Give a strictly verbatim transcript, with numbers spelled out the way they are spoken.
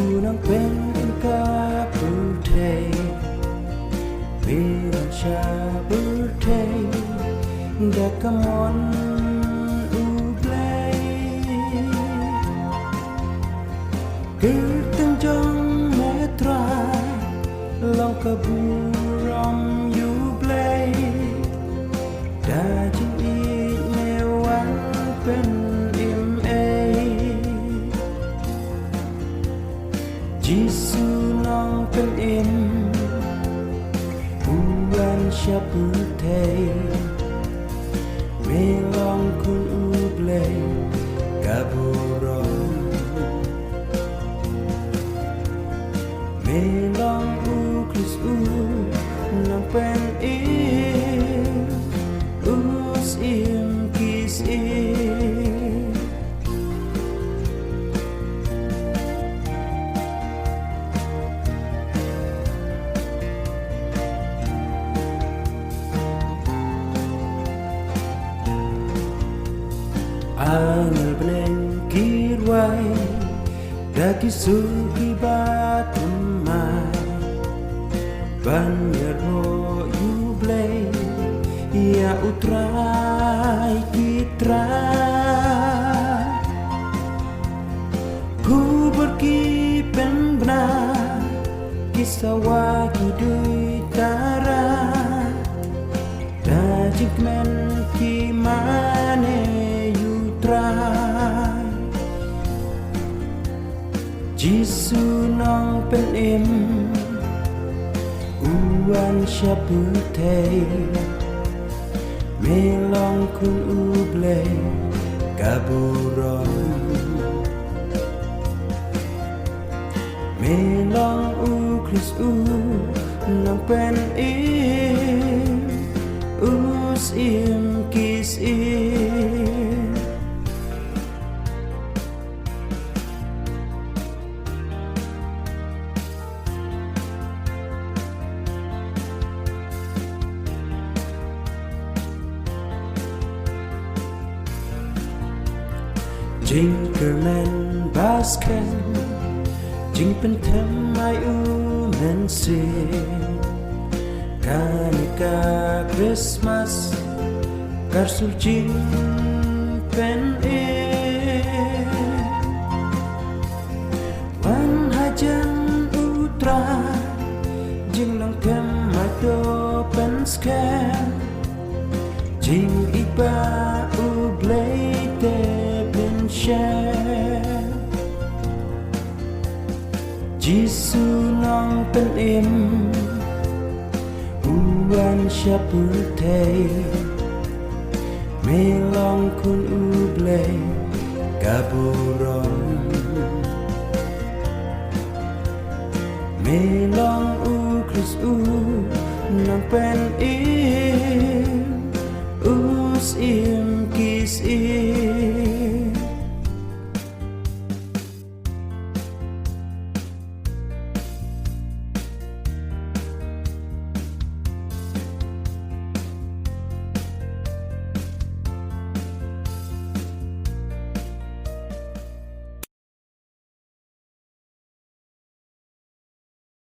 U nang pynïap ka pyrthei, pynïap sha pyrthei da ka mon U Blei. Kyrteng jong me Trai long ka burom ïa U Blei. Da jingïeit me wan pynim ei. Jisu Nongpynim, u wan sha pyrthei. Me long Khun U Blei ka burom. Me long U Khrist u Nongpynim, u Syiem ki syiem. Angel bneng ki rwai da ki sur kiba thymmai ban ïaroh ïa U Blei, ïa U Trai ki trai. Khubor ki pynbna, ki sawa ki duitara, da jingkmen ki mane ïa U Trai. Jisu Nongpynim, u wan sha pyrthei. Me long Khun U Blei ka burom. Me long U Khrist u Nongpynim, u Syiem ki syiem. Jingkyrmen ba skhem, jingpynthymmai u Mynsiem. Kane ka Christmas, ka sur jingpynim. Wan hajan U Trai, jinglong thymmai to pynskhem. Jingïeit ba U Blei te pynshem. Jisu Nongpynim, u wan sha pyrthei. Me long Khun U Blei ka burom. Me long U Khrist u Nongpynim, u Syiem